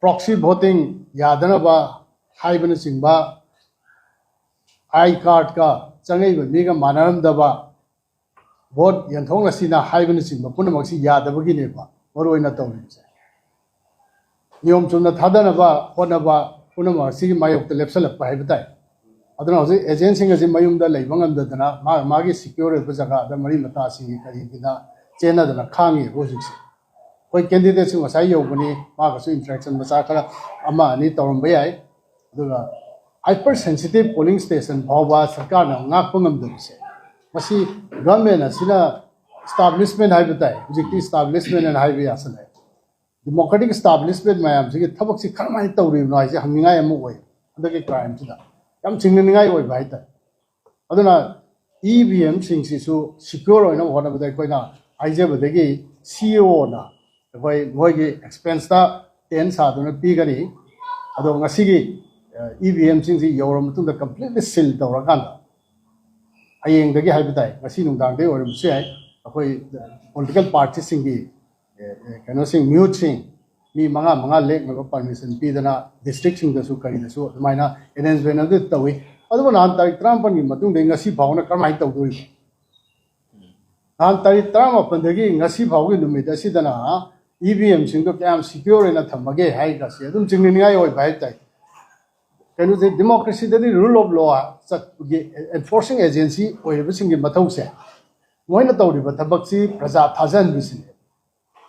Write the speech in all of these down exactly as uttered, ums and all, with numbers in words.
ꯄ꯭ꯔꯣꯛꯁꯤ voting ꯌꯥꯗꯅꯕ ꯍꯥꯏꯕꯅꯆꯤꯡꯕ, ꯑꯥꯏ ꯀꯥꯔꯗꯀ ꯆꯪꯉꯛꯏꯕ ꯃꯤꯒ ꯃꯥꯟꯅꯔꯝꯗꯕ, vote ꯌꯦꯟꯊꯣꯛꯅꯁꯤꯅ ꯍꯥꯏꯕꯅꯆꯤꯡꯕ ꯄꯨꯝꯅꯃꯛꯁꯤ ꯌꯥꯗꯕꯒꯤꯅꯦꯕ ꯃꯔꯨꯑꯣꯏꯅ ꯇꯧꯔꯤꯕꯁꯦ꯫ ꯅꯤꯌꯣꯝ ꯆꯨꯝꯅ ꯊꯥꯗꯅꯕ ꯍꯣꯠꯅꯕ ꯄꯨꯝꯅꯃꯛ ꯑꯁꯤꯒꯤ ꯃꯥꯌꯣꯛꯇ ꯂꯦꯞꯁꯜꯂꯛꯄ ꯍꯥꯏꯕ ꯇꯥꯏ꯫ ꯑꯗꯨꯅ ꯍꯧꯖꯤꯛ ꯑꯦꯖꯦꯟꯁꯤꯡ ꯑꯁꯤ ꯃꯌꯨꯝꯗ ꯂꯩꯕ ꯉꯝꯗꯗꯅ ꯃꯥ ꯃꯥꯒꯤ ꯁꯤꯀ꯭ꯌꯣꯔ ꯑꯣꯏꯕ ꯖꯒꯥꯗ ꯃꯔꯤ ꯃꯇꯥꯁꯤꯡꯒꯤ ꯀꯔꯤꯒꯤꯗ ꯆꯦꯟꯅꯗꯅ ꯈꯥꯡꯉꯤꯕ ꯍꯧꯖꯤꯛꯁꯦ꯫ ꯑꯩꯈꯣꯏ ꯀꯦꯟꯗꯤꯗꯦꯠꯁꯨ ꯉꯁꯥꯏ ꯌꯧꯕꯅꯤ, ꯃꯥꯒꯁꯨ ꯏꯟꯇꯔꯦꯛꯁꯟ ꯃꯆꯥ ꯈꯔ ꯑꯃ ꯑꯅꯤ ꯇꯧꯔꯝꯕ ꯌꯥꯏ꯫ ꯑꯗꯨꯒ ꯍꯥꯏꯄꯔ ꯁꯦꯟꯁꯤꯇꯤꯞ ꯄꯣꯂꯤꯡ ꯁ꯭ꯇꯦꯁꯟ ꯐꯥꯎꯕ ꯁꯔꯀꯥꯔꯅ ꯉꯥꯛꯄ ꯉꯝꯗꯕꯁꯦ, ꯃꯁꯤ ꯒꯚꯔꯟꯃꯦꯟ ꯑꯁꯤꯅ ꯏꯁꯇꯥꯕ꯭ꯂꯤꯁꯃꯦꯟ ꯍꯥꯏꯕ ꯇꯥꯏ, ꯍꯧꯖꯤꯛꯇꯤ ꯏꯁꯇꯥꯕ꯭ꯂꯤꯁꯃꯦꯟ ꯑꯅ ꯍꯥꯏꯕ ꯌꯥꯁꯜꯂꯛꯑꯦ꯫ ꯗꯦꯃꯣꯀ꯭ꯔꯦꯇꯤꯛ ꯏꯁꯇꯥꯕ꯭ꯂꯤꯁꯃꯦꯟ ꯃꯌꯥꯝꯁꯤꯒꯤ ꯊꯕꯛꯁꯤ ꯀꯔꯝꯍꯥꯏꯅ ꯇꯧꯔꯤꯕꯅꯣ ꯍꯥꯏꯁꯦ ꯍꯪꯅꯤꯡꯉꯥꯏ ꯑꯃ ꯑꯣꯏ꯫ ꯍꯟꯗꯛꯀꯤ ꯀ꯭ꯔꯥꯏꯝꯁꯤꯗ ꯌꯥꯝ ꯆꯤꯡꯅꯅꯤꯡꯉꯥꯏ ꯑꯣꯏꯕ ꯍꯥꯏꯇꯥꯔꯦ꯫ ꯑꯗꯨꯅ ꯏ ꯚꯤ ꯑꯦꯝꯁꯤꯡꯁꯤꯁꯨ ꯁꯤꯀ꯭ꯌꯣꯔ ꯑꯣꯏꯅꯕ ꯍꯣꯠꯅꯕꯗ ꯑꯩꯈꯣꯏꯅ ꯍꯥꯏꯖꯕꯗꯒꯤ ꯁꯤ ꯏ ꯑꯣꯅ ꯑꯩꯈꯣꯏ ꯃꯣꯏꯒꯤ ꯑꯦꯛꯁꯄꯦꯟꯁꯇ ꯇꯦꯟ ꯁꯥꯗꯨꯅ ꯄꯤꯒꯅꯤ꯫ ꯑꯗꯣ ꯉꯁꯤꯒꯤ ꯏ ꯚꯤ ꯑꯦꯝꯁꯤꯡꯁꯤ ꯌꯧꯔꯕ ꯃꯇꯨꯡꯗ ꯀꯝꯄ꯭ꯂꯤꯠꯂꯤ ꯁꯤꯜ ꯇꯧꯔꯀꯥꯟꯗ ꯍꯌꯦꯡꯗꯒꯤ ꯍꯥꯏꯕ ꯇꯥꯏ, ꯉꯁꯤ ꯅꯨꯡꯗꯥꯡꯗꯒꯤ ꯑꯣꯏꯔꯝꯕꯁꯨ ꯌꯥꯏ, ꯑꯩꯈꯣꯏ ꯄꯣꯂꯤꯇꯤꯀꯦꯜ ꯄꯥꯔꯇꯤꯁꯤꯡꯒꯤ ꯀꯩꯅꯣꯁꯤꯡ, ꯃꯤꯍꯨꯠꯁꯤꯡ ꯃꯤ ꯃꯉꯥ ꯃꯉꯥ ꯂꯦꯛꯅꯕ ꯄꯔꯃꯤꯁꯟ ꯄꯤꯗꯅ ꯗꯤꯁꯇ꯭ꯔꯤꯛꯁꯤꯡꯗꯁꯨ ꯀꯔꯤꯗꯁꯨ ꯑꯗꯨꯃꯥꯏꯅ ꯑꯦꯔꯦꯟꯖꯃꯦꯟ ꯑꯗꯨ ꯇꯧꯏ꯫ ꯑꯗꯨꯕꯨ ꯅꯍꯥꯟ ꯇꯥꯔꯤꯛ ꯇꯔꯥꯃꯥꯄꯜꯒꯤ ꯃꯇꯨꯡꯗꯒꯤ ꯉꯁꯤ ꯐꯥꯎꯅ ꯀꯔꯝꯍꯥꯏꯅ ꯇꯧꯗꯣꯔꯤꯕꯣ? ꯅꯍꯥꯟ ꯇꯥꯔꯤꯛ ꯇꯔꯥꯃꯥꯄꯜꯗꯒꯤ ꯉꯁꯤ ꯐꯥꯎꯒꯤ ꯅꯨꯃꯤꯠ ꯑꯁꯤꯗꯅ ꯏ ꯚꯤ ꯑꯦꯝꯁꯤꯡꯗꯣ ꯀꯌꯥꯝ ꯁꯤꯀ꯭ꯌꯣꯔ ꯑꯣꯏꯅ ꯊꯝꯃꯒꯦ ꯍꯥꯏꯔꯒꯁꯤ ꯑꯗꯨꯝ ꯆꯤꯡꯅꯅꯤꯡꯉꯥꯏ ꯑꯣꯏꯕ ꯍꯥꯏꯕ ꯇꯥꯏ꯫ ꯀꯩꯅꯣꯁꯦ, ꯗꯦꯃꯣꯀ꯭ꯔꯦꯁꯤꯗꯗꯤ ꯔꯨꯜ ꯑꯣꯐ ꯂꯣ ꯆꯠꯄꯒꯤ ꯑꯦꯟꯐꯣꯔꯁꯤꯡ ꯑꯦꯖꯦꯟꯁꯤ ꯑꯣꯏꯔꯤꯕꯁꯤꯡꯒꯤ ꯃꯊꯧꯁꯦ, ꯃꯣꯏꯅ ꯇꯧꯔꯤꯕ ꯊꯕꯛꯁꯤ ꯄ꯭ꯔꯖꯥ ꯊꯥꯖꯍꯟꯕꯁꯤꯅꯦ꯫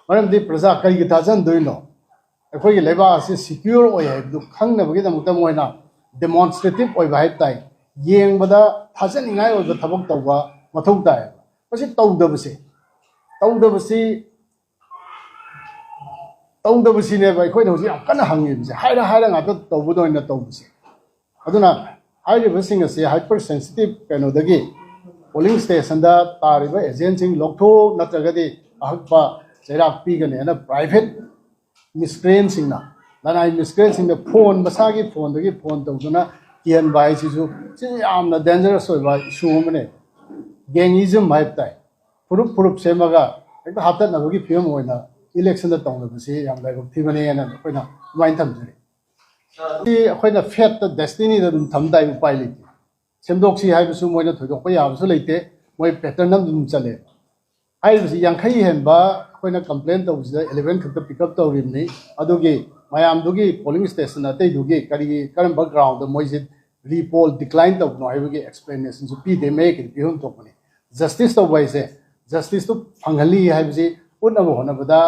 ꯃꯔꯝꯗꯤ ꯄ꯭ꯔꯖꯥ ꯀꯔꯤꯒꯤ ꯊꯥꯖꯍꯟꯗꯣꯏꯅꯣ? ꯑꯩꯈꯣꯏꯒꯤ ꯂꯩꯕꯥꯛ ꯑꯁꯤ ꯁꯤꯀ꯭ꯌꯣꯔ ꯑꯣꯏ ꯍꯥꯏꯕꯗꯨ ꯈꯪꯅꯕꯒꯤꯗꯃꯛꯇ ꯃꯣꯏꯅ ꯗꯦꯃꯣꯟꯁꯇ꯭ꯔꯦꯇꯤꯞ ꯑꯣꯏꯕ ꯍꯥꯏꯕ ꯇꯥꯏ, ꯌꯦꯡꯕꯗ ꯊꯥꯖꯅꯤꯡꯉꯥꯏ ꯑꯣꯏꯕ ꯊꯕꯛ ꯇꯧꯕ ꯃꯊꯧ ꯇꯥꯏꯌꯦꯕ꯫ ꯃꯁꯤ ꯇꯧꯗꯕꯁꯦ, ꯇꯧꯗꯕꯁꯤ ꯇꯧꯗꯕꯁꯤꯅꯦꯕ ꯑꯩꯈꯣꯏꯅ ꯍꯧꯖꯤꯛ ꯌꯥꯝ ꯀꯟꯅ ꯍꯪꯉꯤꯕꯁꯦ, ꯍꯥꯏꯔ ꯍꯥꯏꯔ ꯉꯥꯛꯇ ꯇꯧꯕꯗ ꯑꯣꯏꯅ ꯇꯧꯕꯁꯦ꯫ ꯑꯗꯨꯅ ꯍꯥꯏꯔꯤꯕꯁꯤꯡ ꯑꯁꯤ ꯍꯥꯏꯄꯔ ꯁꯦꯟꯁꯤꯇꯤꯞ ꯀꯩꯅꯣꯗꯒꯤ ꯄꯣꯂꯤꯡ ꯁ꯭ꯇꯦꯁꯟꯗ ꯇꯥꯔꯤꯕ ꯑꯦꯖꯦꯟꯁꯤꯡ ꯂꯧꯊꯣꯛꯎ, ꯅꯠꯇ꯭ꯔꯒꯗꯤ ꯑꯍꯛꯄ ꯆꯩꯔꯥꯛ ꯄꯤꯒꯅꯤ ꯍꯥꯏꯅ ꯄ꯭ꯔꯥꯏꯚꯦꯠ ꯃꯤꯁꯀ꯭ꯔꯦꯟꯁꯤꯡꯅ, ꯂꯅꯥꯏ ꯃꯤꯁꯀ꯭ꯔꯦꯟꯁꯤꯡꯅ ꯐꯣꯟ, ꯃꯁꯥꯒꯤ ꯐꯣꯟꯗꯒꯤ ꯐꯣꯟ ꯇꯧꯗꯨꯅ ꯀꯤꯍꯟꯕ ꯍꯥꯏꯁꯤꯁꯨ, ꯁꯤꯁꯨ ꯌꯥꯝꯅ ꯗꯦꯟꯖꯔꯁ ꯑꯣꯏꯕ ꯏꯁꯨ ꯑꯃꯅꯦ꯫ ꯒꯦꯡꯏꯖꯝ ꯍꯥꯏꯕ ꯇꯥꯏ, ꯐꯨꯔꯨꯞ ꯐꯨꯔꯨꯞ ꯁꯦꯝꯃꯒ ꯍꯦꯛꯇ ꯍꯥꯠꯇꯠꯅꯕꯒꯤ ꯐꯤꯕꯝ ꯑꯣꯏꯅ ꯏꯂꯦꯛꯁꯟꯗ ꯇꯧꯅꯕꯁꯤ ꯌꯥꯝ ꯂꯥꯏꯕꯛ ꯊꯤꯕꯅꯦꯅ ꯑꯩꯈꯣꯏꯅ ꯑꯗꯨꯃꯥꯏꯅ ꯊꯝꯖꯔꯤ꯫ ꯁꯤ ꯑꯩꯈꯣꯏꯅ ꯐꯦꯠꯇ, ꯗꯦꯁꯇꯤꯅꯤꯗ ꯑꯗꯨꯝ ꯊꯝ ꯇꯥꯏ, ꯎꯄꯥꯏ ꯂꯩꯇꯦ꯫ ꯁꯦꯝꯗꯣꯛꯁꯤ ꯍꯥꯏꯕꯁꯨ ꯃꯣꯏꯅ ꯊꯣꯏꯗꯣꯛꯄ ꯌꯥꯕꯁꯨ ꯂꯩꯇꯦ, ꯃꯣꯏ ꯄꯦꯇꯔꯟ ꯑꯃ ꯑꯗꯨꯝ ꯆꯠꯂꯦ꯫ ꯍꯥꯏꯔꯤꯕꯁꯤ ꯌꯥꯡꯈꯩ ꯍꯦꯟꯕ ꯑꯩꯈꯣꯏꯅ ꯀꯝꯄ꯭ꯂꯦꯟ ꯇꯧꯕꯁꯤꯗ ꯑꯦꯂꯦꯚꯦꯟ ꯈꯛꯇ ꯄꯤꯛ ꯑꯞ ꯇꯧꯔꯤꯕꯅꯤ꯫ ꯑꯗꯨꯒꯤ ꯃꯌꯥꯝꯗꯨꯒꯤ ꯄꯣꯂꯤꯡ ꯁ꯭ꯇꯦꯁꯟ ꯑꯇꯩꯗꯨꯒꯤ ꯀꯔꯤꯒꯤ, ꯀꯔꯝꯕ ꯒ꯭ꯔꯥꯎꯟꯗ ꯃꯣꯏꯁꯦ ꯔꯤꯄꯣꯜ ꯗꯤꯀ꯭ꯂꯥꯏꯟ ꯇꯧꯕꯅꯣ ꯍꯥꯏꯕꯒꯤ ꯑꯦꯛꯁꯄ꯭ꯂꯦꯅꯦꯁꯟꯁꯨ ꯄꯤꯗꯦ, ꯃꯌꯦꯛ ꯀꯤꯗꯤ ꯄꯤꯐꯝ ꯊꯣꯛꯄꯅꯤ꯫ ꯖꯁꯇꯤꯁ ꯇꯧꯕ ꯍꯥꯏꯁꯦ, ꯖꯁꯇꯤꯁꯇꯨ ꯐꯪꯍꯜꯂꯤ ꯍꯥꯏꯕꯁꯤ ꯎꯠꯅꯕ ꯍꯣꯠꯅꯕꯗ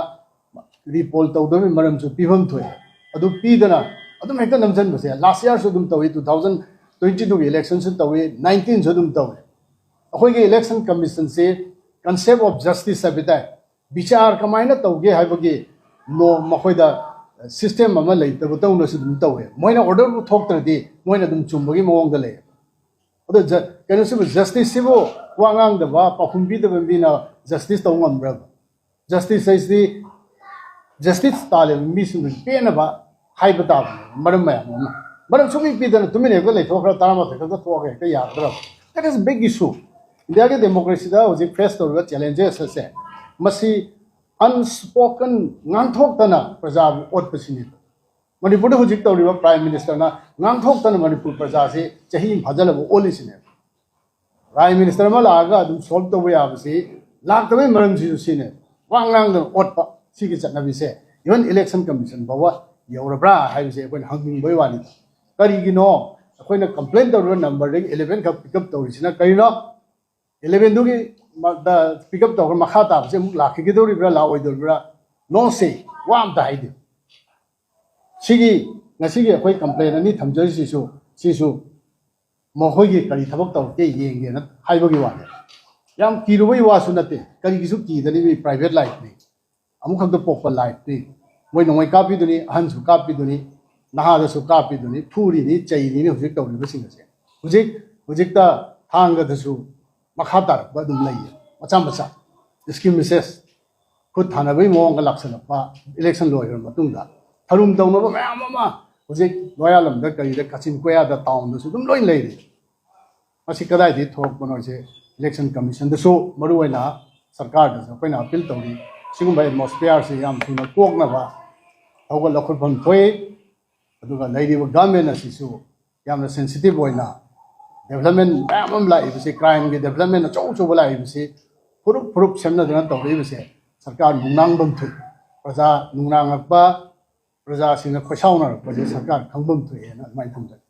ꯔꯤꯄꯣꯜ ꯇꯧꯗꯕꯒꯤ ꯃꯔꯝꯁꯨ ꯄꯤꯐꯝ ꯊꯣꯛꯏ꯫ ꯑꯗꯨ ꯄꯤꯗꯅ ꯑꯗꯨꯝ ꯍꯦꯛꯇ ꯅꯝꯁꯤꯟꯕꯁꯦ, ꯂꯥꯁ ꯌꯥꯔꯁꯨ ꯑꯗꯨꯝ ꯇꯧꯏ, ꯇꯨ ꯊꯥꯎꯖꯟ ꯇ꯭ꯋꯦꯟꯇꯤ ꯇꯨꯒꯤ ꯏꯂꯦꯛꯁꯟꯁꯨ ꯇꯧꯏ, ꯅꯥꯏꯟꯇꯤꯟꯁꯨ ꯑꯗꯨꯝ ꯇꯧꯏ꯫ ꯑꯩꯈꯣꯏꯒꯤ ꯏꯂꯦꯛꯁꯟ ꯀꯃꯤꯁꯟꯁꯤ concept of justice ꯍꯥꯏꯕ ꯇꯥꯏ, ꯕꯤꯆꯥꯔ ꯀꯃꯥꯏꯅ ꯇꯧꯒꯦ ꯍꯥꯏꯕꯒꯤ ꯂꯣ ꯃꯈꯣꯏꯗ ꯁꯤꯁꯇꯦꯝ ꯑꯃ ꯂꯩꯇꯕ ꯇꯧꯅꯁꯨ ꯑꯗꯨꯝ ꯇꯧꯋꯦ꯫ ꯃꯣꯏꯅ ꯑꯣꯔꯗꯔꯕꯨ ꯊꯣꯛꯇ꯭ꯔꯗꯤ ꯃꯣꯏꯅ ꯑꯗꯨꯝ ꯆꯨꯝꯕꯒꯤ ꯃꯑꯣꯡꯗ ꯂꯩ꯫ ꯑꯗꯣ ꯖ-, ꯀꯩꯅꯣꯁꯤꯕꯨ, ꯖꯁꯇꯤꯁꯁꯤꯕꯨ ꯋꯥ ꯉꯥꯡꯗꯕ, ꯄꯥꯎꯈꯨꯝ ꯄꯤꯗꯕ ꯃꯤꯅ ꯖꯁꯇꯤꯁ ꯇꯧꯕ ꯉꯝꯕ꯭ꯔꯕ? ꯖꯁꯇꯤꯁ ꯍꯥꯏꯁꯤꯗꯤ ꯖꯁꯇꯤꯁ ꯇꯥꯜꯂꯤꯕ ꯃꯤꯁꯤꯡꯗꯨ ꯄꯦꯟꯅꯕ ꯍꯥꯏꯕ ꯇꯥꯕꯅꯦ, ꯃꯔꯝ ꯃꯌꯥꯝ ꯑꯃ꯫ ꯃꯔꯝ ꯁꯨꯡꯄꯤ ꯄꯤꯗꯅ ꯇꯨꯃꯤꯟꯅ ꯍꯦꯛꯇ ꯂꯩꯊꯣꯛꯈ꯭ꯔ, ꯇꯔꯥꯃꯥꯊꯣꯏ ꯈꯛꯇ ꯊꯣꯛꯑꯒ ꯍꯦꯛꯇ ꯌꯥꯒꯗ꯭ꯔꯕ? That is big issue. ꯏꯟꯗꯤꯌꯥꯒꯤ ꯗꯦꯃꯣꯀ꯭ꯔꯦꯁꯤꯗ ꯍꯧꯖꯤꯛ ꯐꯦꯁ ꯇꯧꯔꯤꯕ ꯆꯦꯂꯦꯟꯖꯦꯁ ꯑꯁꯦ, ꯃꯁꯤ ꯑꯟꯁ꯭ꯄꯣꯀꯟ, ꯉꯥꯡꯊꯣꯛꯇꯅ ꯄ꯭ꯔꯖꯥꯕꯨ ꯑꯣꯠꯄꯁꯤꯅꯤ꯫ ꯃꯅꯤꯄꯨꯔꯗ ꯍꯧꯖꯤꯛ ꯇꯧꯔꯤꯕ ꯄ꯭ꯔꯥꯏꯝ ꯃꯤꯅꯤꯁꯇꯔꯅ ꯉꯥꯡꯊꯣꯛꯇꯅ ꯃꯅꯤꯄꯨꯔ ꯄ꯭ꯔꯖꯥꯁꯤ ꯆꯍꯤ ꯑꯃ ꯐꯥꯖꯤꯜꯂꯕ ꯑꯣꯜꯂꯤꯁꯤꯅꯦꯕ꯫ ꯄ꯭ꯔꯥꯏꯝ ꯃꯤꯅꯤꯁꯇꯔ ꯑꯃ ꯂꯥꯛꯑꯒ ꯑꯗꯨꯝ ꯁꯣꯜꯕ ꯇꯧꯕ ꯌꯥꯕꯁꯤ ꯂꯥꯛꯇꯕꯒꯤ ꯃꯔꯝꯁꯤꯁꯨ ꯁꯤꯅꯦ, ꯋꯥ ꯉꯥꯡꯗꯅ ꯑꯣꯠꯄ ꯁꯤꯒꯤ ꯆꯠꯅꯕꯤꯁꯦ꯫ ꯏꯚꯟ ꯏꯂꯦꯛꯁꯟ ꯀꯃꯤꯁꯟ ꯐꯥꯎꯕ ꯌꯧꯔꯕ꯭ꯔꯥ ꯍꯥꯏꯕꯁꯦ ꯑꯩꯈꯣꯏꯅ ꯍꯪꯅꯤꯡꯕꯒꯤ ꯋꯥꯅꯤꯗ꯫ ꯀꯔꯤꯒꯤꯅꯣ ꯑꯩꯈꯣꯏꯅ ꯀꯝꯄ꯭ꯂꯦꯟ ꯇꯧꯔꯤꯕ ꯅꯝꯕꯔꯗꯒꯤ ꯏꯂꯦꯚꯦꯟ ꯈꯛ ꯄꯤꯛ ꯑꯞ ꯇꯧꯔꯤꯁꯤꯅ ꯀꯔꯤꯅꯣ? ꯏꯂꯦꯚꯦꯟꯗꯨꯒꯤ ꯄꯤꯛ ꯑꯞ ꯇꯧꯔꯒ ꯃꯈꯥ ꯇꯥꯕꯁꯦ ꯑꯃꯨꯛ ꯂꯥꯛꯈꯤꯒꯗꯧꯔꯤꯕ꯭ꯔꯥ, ꯂꯥꯛꯑꯣꯏꯗꯧꯔꯤꯕ꯭ꯔꯥ? No say, ꯋꯥ ꯑꯝꯇ ꯍꯥꯏꯗꯦ꯫ ꯁꯤꯒꯤ, ꯉꯁꯤꯒꯤ ꯑꯩꯈꯣꯏ ꯀꯝꯄ꯭ꯂꯦꯟ ꯑꯅꯤ ꯊꯝꯖꯔꯤꯁꯤꯁꯨ, ꯁꯤꯁꯨ ꯃꯈꯣꯏꯒꯤ ꯀꯔꯤ ꯊꯕꯛ ꯇꯧꯔꯛꯀꯦ ꯌꯦꯡꯒꯦꯅ ꯍꯥꯏꯕꯒꯤ ꯋꯥꯅꯤ꯫ ꯌꯥꯝ ꯀꯤꯔꯨꯕꯒꯤ ꯋꯥꯁꯨ ꯅꯠꯇꯦ, ꯀꯔꯤꯒꯤꯁꯨ ꯀꯤꯗꯅꯤ? ꯃꯤ ꯄ꯭ꯔꯥꯏꯚꯦꯠ ꯂꯥꯏꯐꯅꯤ, ꯑꯃꯨꯛꯈꯛꯇ ꯄꯣꯛꯄ ꯂꯥꯏꯐꯅꯤ꯫ ꯃꯣꯏ ꯅꯣꯡꯃꯩ ꯀꯥꯞꯄꯤꯗꯨꯅꯤ, ꯑꯍꯟꯁꯨ ꯀꯥꯞꯄꯤꯗꯨꯅꯤ, ꯅꯍꯥꯗꯁꯨ ꯀꯥꯞꯄꯤꯗꯨꯅꯤ, ꯐꯨꯔꯤꯅꯤ, ꯆꯩꯔꯤꯅꯤ ꯍꯧꯖꯤꯛ ꯇꯧꯔꯤꯕꯁꯤꯡ ꯑꯁꯦ꯫ ꯍꯧꯖꯤꯛ, ꯍꯧꯖꯤꯛꯇ ꯊꯥꯡꯒꯗꯁꯨ ꯃꯈꯥ ꯇꯥꯔꯛꯄ ꯑꯗꯨꯝ ꯂꯩꯌꯦ, ꯃꯆꯥ ꯃꯆꯥ ꯁ꯭ꯀꯤꯝ ꯃꯤꯁꯦꯁ, ꯈꯨꯠ ꯊꯥꯅꯕꯒꯤ ꯃꯑꯣꯡꯗ ꯂꯥꯛꯁꯜꯂꯛꯄ, ꯏꯂꯦꯛꯁꯟ ꯂꯣꯏꯈ꯭ꯔ ꯃꯇꯨꯡꯗ ꯊꯔꯨꯝ ꯇꯧꯅꯕ ꯃꯌꯥꯝ ꯑꯃ ꯍꯧꯖꯤꯛ ꯂꯣꯌꯥꯂꯝꯗ, ꯀꯔꯤꯗ, ꯀꯥꯆꯤꯟ ꯀꯣꯌꯥꯗ, ꯇꯥꯎꯟꯗꯁꯨ ꯑꯗꯨꯝ ꯂꯣꯏ ꯂꯩꯔꯤ꯫ ꯃꯁꯤ ꯀꯗꯥꯏꯗꯒꯤ ꯊꯣꯛꯂꯛꯄꯅꯣ ꯍꯥꯏꯁꯦ ꯏꯂꯦꯛꯁꯟ ꯀꯃꯤꯁꯟꯗꯁꯨ, ꯃꯔꯨ ꯑꯣꯏꯅ ꯁꯔꯀꯥꯔꯗꯁꯨ ꯑꯩꯈꯣꯏꯅ ꯑꯄꯤꯜ ꯇꯧꯔꯤ꯫ ꯁꯤꯒꯨꯝꯕ ꯑꯦꯠꯃꯣꯁꯐꯤꯌꯥꯔꯁꯤ ꯌꯥꯝ ꯊꯨꯅ ꯀꯣꯛꯅꯕ ꯊꯧꯒꯠ ꯂꯧꯈꯠꯐꯝ ꯊꯣꯛꯏ꯫ ꯑꯗꯨꯒ ꯂꯩꯔꯤꯕ ꯒꯚꯔꯟꯃꯦꯟ ꯑꯁꯤꯁꯨ ꯌꯥꯝꯅ ꯁꯦꯟꯁꯤꯇꯤꯚ ꯑꯣꯏꯅ, ꯗꯦꯕꯂꯞꯃꯦꯟ ꯃꯌꯥꯝ ꯑꯃ ꯂꯥꯛꯏꯕꯁꯤ, ꯀ꯭ꯔꯥꯏꯝꯒꯤ ꯗꯦꯕꯂꯞꯃꯦꯟ ꯑꯆꯧ ꯑꯆꯧꯕ ꯂꯥꯛꯏꯕꯁꯤ ꯐꯨꯔꯨꯞ ꯐꯨꯔꯨꯞ ꯁꯦꯝꯅꯗꯨꯅ ꯇꯧꯔꯛꯏꯕꯁꯦ ꯁꯔꯀꯥꯔ ꯅꯨꯡꯅꯥꯡꯐꯝ ꯊꯣꯛꯏ꯫ ꯄ꯭ꯔꯖꯥ ꯅꯨꯡꯅꯥꯡꯉꯛꯄ, ꯄ꯭ꯔꯖꯥꯁꯤꯡꯅ ꯈꯣꯏꯁꯥꯎꯅꯔꯛꯄꯁꯦ ꯁꯔꯀꯥꯔ ꯈꯪꯐꯝ ꯊꯣꯛꯑꯦꯅ ꯑꯗꯨꯃꯥꯏꯅ ꯊꯝꯖꯒꯦ꯫